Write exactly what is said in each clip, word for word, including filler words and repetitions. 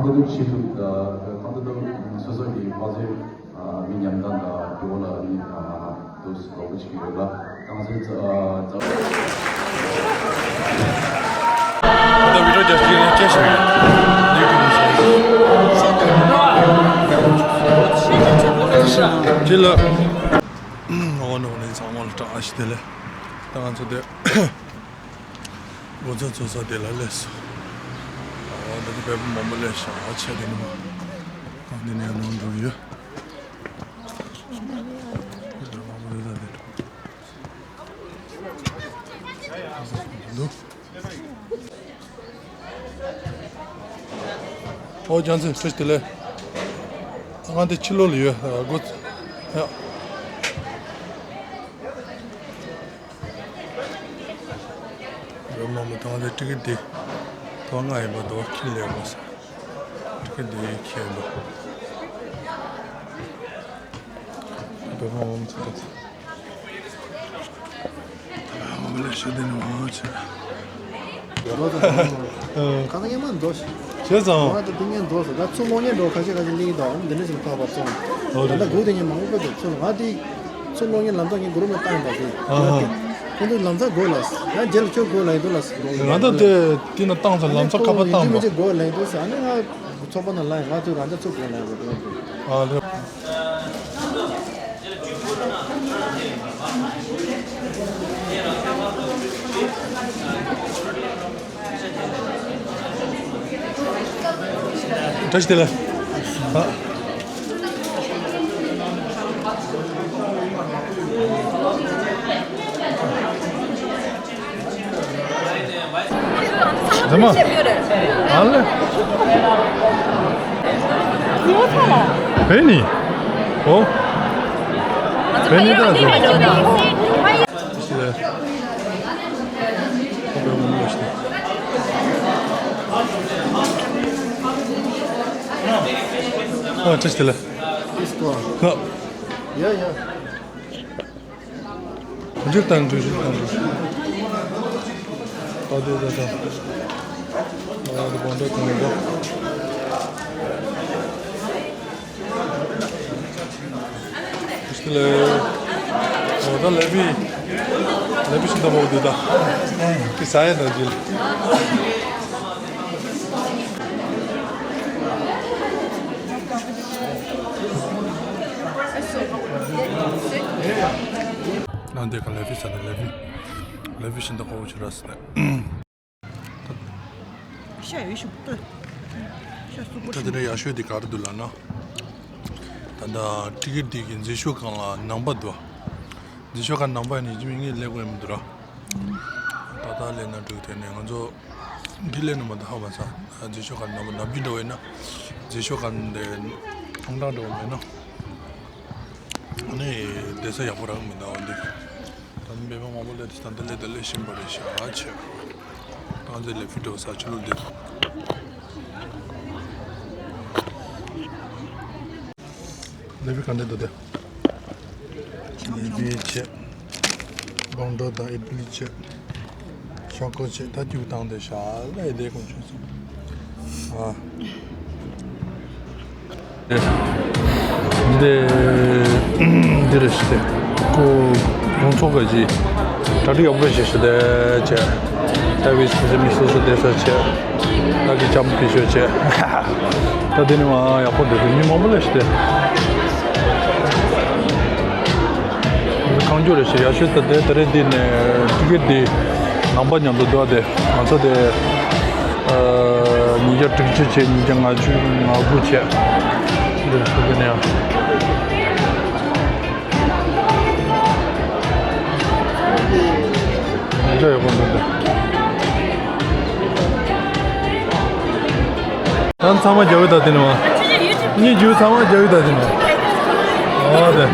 ཁོང་ཚོ་བྱེད་ཐུབ། ད་ཁོང་ཚོ་སོ་སོ་གི་མ་ཚད་མི་ཉམས་ཐག་དང་དེ་འོག་ལ་ནི་དུ་སོ་བོ་ཅིག་ཡོད་ལ། ཏང་སེ་ཙ་ཙ། ད་བི་ཌིའོ་རྒྱག་ཅིག་ནས་སྐད་ཆ་ཡོད། ཡུ་ཊུབ་ནས་བྱས། ཅི་ལ། ཨོ་ནོ་ནི་ཚང་མ་ལ་བཀྲ་ཤིས་བདེ་ལེགས། ད་ང་ཚོ་དེ་སྒོ་རྩ་བཟོ་ས་དེ་ལ་སླེབས་སོང་། ཨོ་ད་དེ་བལ་པོ་མང་པོ་སླེབས་ཤག་ཆེ་དེ་ནི་མ། ཨ་འདི་ནས་ནང་འགྲོ་ཡོད། འདུག་ཨོ་རྒྱལ་མཚན་བཀྲ་ཤིས་བདེ་ལེགས། ང་འདི་ཕྱི་ལོགས་ལ་ཡོད། ཨ་སྒོ་ཡ། ཡོད་མ་མོ་དང་དེ་ཊི་ཀེ་ཊི་དེ་ཐོག་ལྔ་ཡིན་པ་དོ་ཁྱིམ་ལས་དགོས་ས། ཊི་ཀེ་ཊི་དེ་ཁྱེད་ལ། བོད་པ་འོང་ཚུལ་དེ། ཨོ་ལེ་ཤ་དེ་ནི་མང་ཆེ། ཁ་ན་ཉི་མ་འགྲོ་ཤི། བྱས་ཙང་། ང་ད་དེ་ཉིན་འགྲོ་སོང་། ད་ཚུར་གློག་བརྙན་འགྲོ་ཁ་ཤས་ཁ་ཤས་གླིང་དང་འདི་འདྲ་ཞིག་ཕབ་པར་བཙོང་། ཨོ་ད་ལེ། ད་སྒུག་དེ་ཉིན་མང་པོ་ཕེབས་འདུག་ཚུར་ང་དེ་ཚུར་གློག་བརྙན་ལམ་སང་ངའི་གུ་རུབ་ལ་བཏང་ཡིན་པ་དེ། ཨ་ཧ། ཁོང་ཚོ་ལམ་སང་དགོས་ལ། ཡང་རྗེས་ལ་ཁྱོད་དགོས་ལ་ཡིན་འདུག་ལ། ང་ད་དེ་དེ་ན་བཏང་ཚར། ལམ་སང་ཁ་པར་བཏང་འདུག་ཡིན་མི་ཅིག་དགོས་ལ་ཡིན་འདུག་ཟེར། ཨ་ནི་ང་ཚོགས་པ་ནང་ལ་ཡང་ང་ཚོས་རང་ཅག་ཚུར་དགོས་ལ་ཡིན་པ་དེ་འདྲ་འདུག་ཨ་ལེ། བཀྲ་ཤིས་བདེ་ལེགས། ཨ། རྫི་མ། ཨ་ལེ། བེ་ནི། ཨོ། བེ་ནི་ད་ཟེར། ལེ། ཨ་བཀྲ་ཤིས་བདེ་ལེགས། ཨ། ཡ་ཡ། འཇུག་དང་འཇུག་འཇུག་དང་འཇུག་ཨ་དེ་ད་ད། ཨ་དེ་གོང་དེ་གོང་དེ། ཨོ་ད་ལེ་བི། ལེ་བི་ཤིན་ཏུ་མང་པོ་འདུག་ད། དེ་ཟ་ཡ་ད་ཇིལ། ནང་དེ་ག་ལེ་བི་ཟ་ན་ལེ་བི། ལེ་བི་ཤིན་ཏུ་མང་པོ་ཆུ་ར་ཟ་ན། ཤ་ཡོད་ཤུགས་ཏོ། ཤ་སུ་པོ་ད་དེ་འདྲ་ཡག་ཤོས་དེ་ག་རེ་འདུག་ལབ་ན། ད་ལྟ་ཊི་ཀེ་ཊི་དེ་གི་མཛེས་ཤོས་སྒང་ལ་ནང་པ་འདུག་མཛེས་ཤོས་སྒང་ནང་པ་ཡིན་ནི་ཅི་མིན་ངས་ལས་དགོས་ཡ་མི་འདུག་ར། ད་ལྟ་ལས་ན་འགྲིག་དེ་ནས་ང་ཚོ་འདི་ལས་ན་མ་ད་ཧ་མ་ས། མཛེས་ཤོས་སྒང་ནང་པ་ནམ་རྒྱུན་འདྲ་བ་ཡིན་ན། མཛེས་ཤོས་སྒང་དེ་ཐང་ཐང་འདྲ་བ་མེད་ན། ཨ་ནི་བསྡད་ས་ཡག་པོ་རག་མི་འདུག་འདི། ད་ནི་མི་མང་པོ་སླེབས་ཏེ་ད་ལྟ་སླེབས་ད་སླེབས་བཞིན་པ་རེད་ཤག་ཆེ། ད་ང་ཚོའི་ལས་ཕུད་འགྲོ་ས་ཆུ་ལུག་འདི་དང་། ལས་ཕུད་ག་འདྲ་འདུག་དེ། ལས་ཕུད་བྱས། བང་ཌོ་དང་ཨིཌ་ལི་བྱས། ཤོག་ཁོག་བྱས། ད་སྐྱུག་བཏང་དེ་ཤག་ལ་ཡི་དེ་ཀོང་ཆུ་སོང་། ཨ། འདི་འདི་རེད་ཤི་སྟེ། ཁོ་ཁོང་ཚོ་ག་ཅི་གྲ་སྒྲིག་ཡག་པོ་བྱས་ཤི་སྟེ་བྱས། ད་བི་སི་མི་སོ་སོ་བསྡད་ས་བྱས། ད་གི་ལྕམ་དེ་ཤོད་བྱས། ད་དེ་ནི་མ་ཡག་པོ་འདུག་མི་མང་པོ་སླེབས་ཤི་སྟེ། གང་འགྱུར་རེད་ཤི་ཡག་ཤོས་ད་དེ་ད་རེས་འདི་ནས་ཊི་ཀེ་ཊི་འདི་ནང་པ་མཉམ་དུ་འདུག་སྟེ་ང་ཚོ་དེ། ཉིས་བརྒྱ་དྲུག་ཅུ་བྱས། ཉིས་བརྒྱ་ལྔ་བཅུ་ང་དགུ་བྱས། འདི་ཚོ་དེ་ནས་ཡང་འདྲ་ཡོད་པ་འདུག་སྟེ། ད་ཚང་མ་རྒྱ་བོད་ད་དེ་ནས་མ། གཉིས་རྒྱུ་ཚང་མ་རྒྱ་བོད་ད་དེ་ནས་མ། ཨོ་དེ།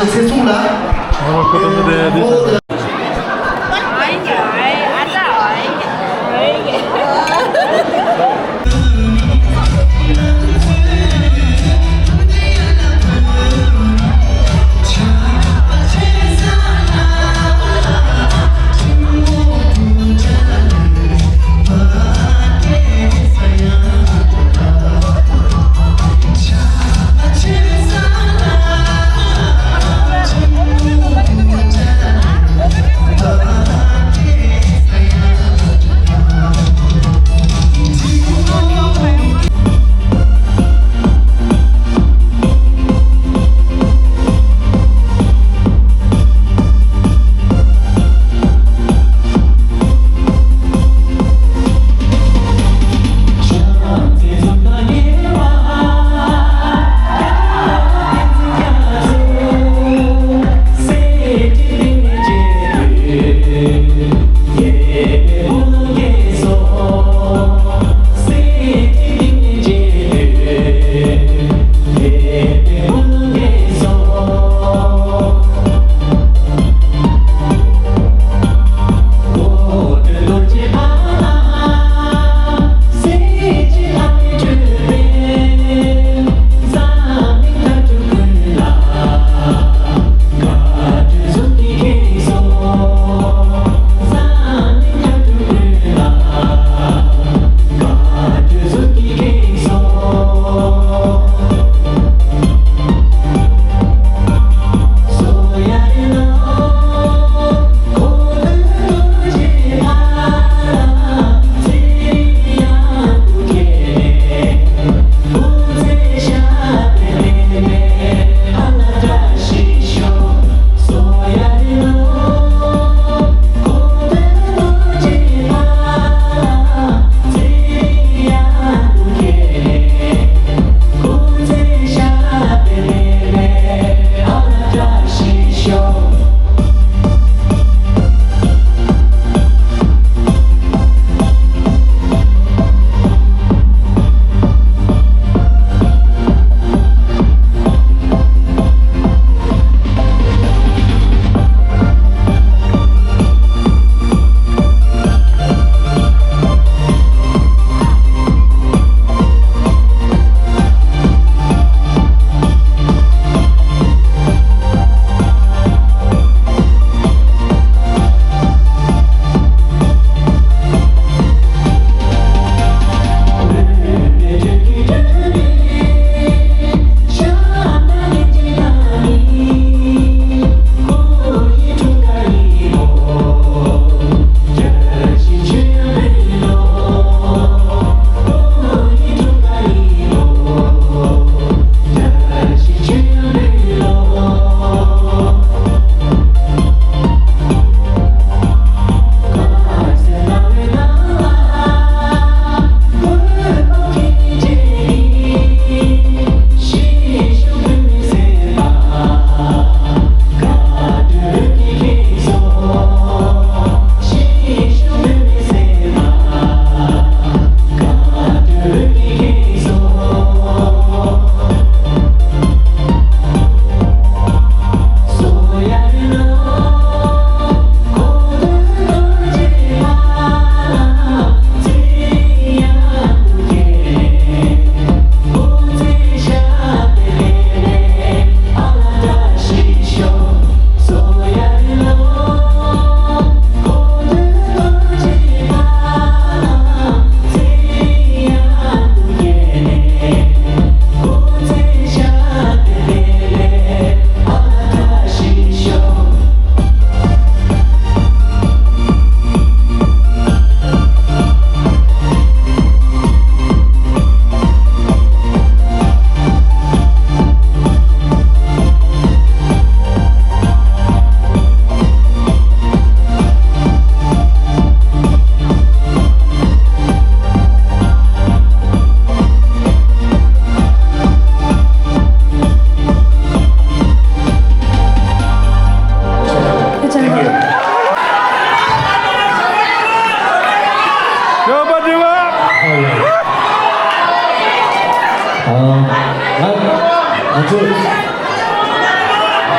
ཚེ་སྲུང་ལ།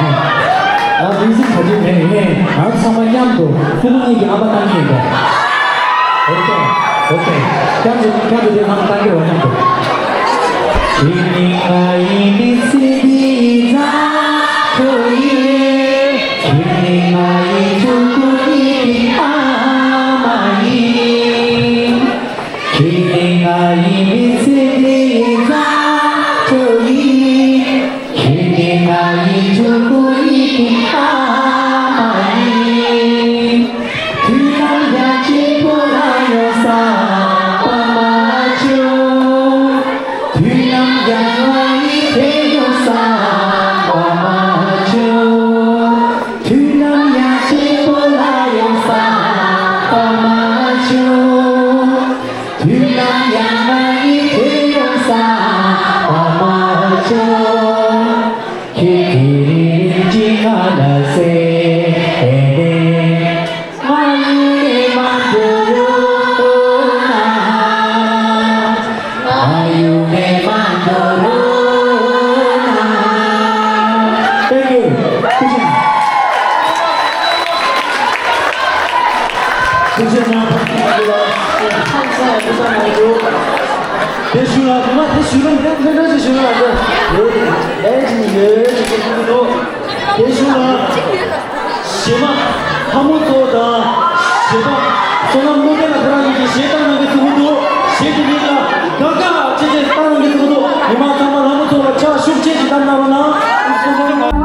ང་མིའུ་ཟིག་ག་ཚོད་མེད་ནས་ང་ཚང་མ་མཉམ་དུ་ཕྲུ་གུ་གཉིས་ཀྱི་ཨ་ཕ་བཏང་གི་ཡིན་པས། ཨོ་ཀེ། ཨོ་ཀེ། མཉམ་དུ་མཉམ་དུ་དེ་ཚང་མ་བཏང་གི་རེད་པ། མཉམ་དུ། ཁྱེད་ནི་ང་ཡི་མི་ཚེ་འདིའི་རྩ་དོན་ཡིན། ཁྱེད་ནི་ང་ཡི་ཕྲུ་གུ་གཉིས་ཀྱི་ཨ་མ་ཡིན། ཁྱེད་ནི་ང་ཡི་མི་ཚེ་འདིའི་རྩ་དོན་ཡིན། ཁྱེད་ནི་ང་ཡི་ཕྲུ་གུ་གཉིས་ཀྱི་ཨ་མ་ཡིན། དུས་ནམ་ཡང་གཅིག་པུ་ལ་ཡོང་ས་པ་མ་བྱུང་། དུས་ནམ་ཡང་ང་ཡི་དེ་ཡོང་ས་པ་མ་བྱུང་། དུས་ནམ་ཡང་གཅིག་པུ་ལ་ཡོང་ས་པ་མ་བྱུང་། དུས་ནམ་ཡང་ང་ཡི་དེ་ཡོང་ས་པ་མ་བྱུང་། ཁྱེད་ཀྱི་རིག་རིམ་གྱི་ང་ལ་ཟེར་ཏེ། ང་ཡུལ་ནས་མ་འགྲོ་རུང་ན། ང་ཡུལ་ནས་མ་འགྲོ་རུང་ན། Thank you. ཐུགས་རྗེ་གནང་། ཐུགས་རྗེ་གནང་། ཕ་གི་ལ་ཕ་གི་ས་ཡ་ཐུགས་ས་མ་འགྲོ། དེ་ཞུ་ལ་ང་དེ་ཞུ་ལ་འདྲ་འདྲ་འདྲ་ཞིག་ཞུ་ལ་འདྲ་ཡོད། ལས་ཀྱི་ནི་ཡོད་ཅེས་ཞུ་གི་འདུག་དེ་ཞུ་ལ། གཞས་མ་ལྷ་མོ་ཚོ་དང་གཞས་པ་བསོད་ནམས་བློ་ལྡན་ལགས་ཁོ་རང་གཉིས་ཀྱིས་གཞས་བཏང་གནང་གི་ཚུགས་ཀྱི་འདུག་གཞས་ཀྱི་མིང་ལ་དགའ་དགའ་བྱས་བྱས་བཏང་གནང་གི་ཚུགས་ཀྱི་འདུག་མི་མང་ཚང་མ་ལྷ་མོ་ཚོ་ལ་ཕྱག་ཤུགས་ཆེ་ཞིག་བརྡབ་གནང་རོགས་གནང་།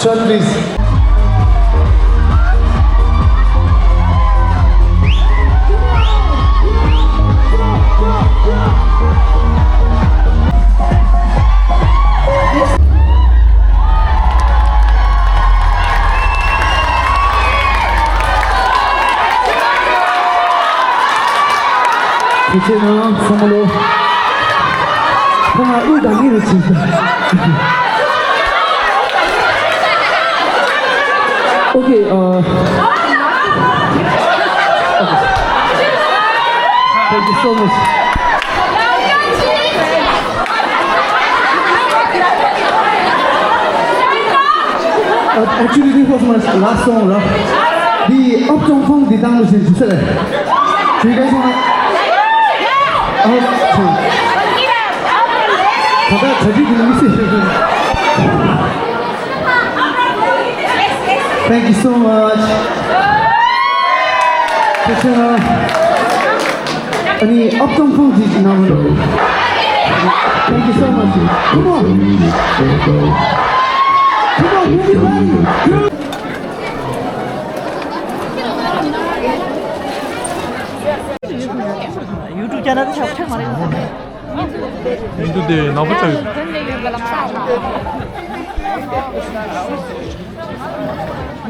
Shot, please. ཐུགས་རྗེ་གནང་། བསམ་བློ། ཁོང་ལ་དབུགས་དང་གཉིས་རེ་བྱིན་སོང་། Okay, uh, okay. Thank you so much. Uh, actually, this was my last song, right? The Up Tong Fong, the down was in Giselle. Do you guys wanna? Up Tong. Thank you so much. Thank you so much. Come on. Come on, move your body. YouTube channel དེ་ཆགས་ཆགས་མ་རེད། ཡིན་དུ་དེ་ནག་པོ་ཆགས་ཡོད།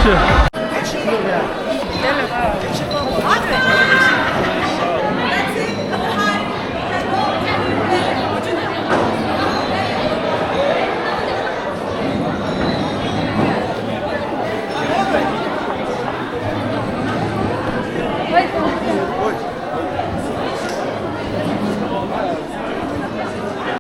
ཅི།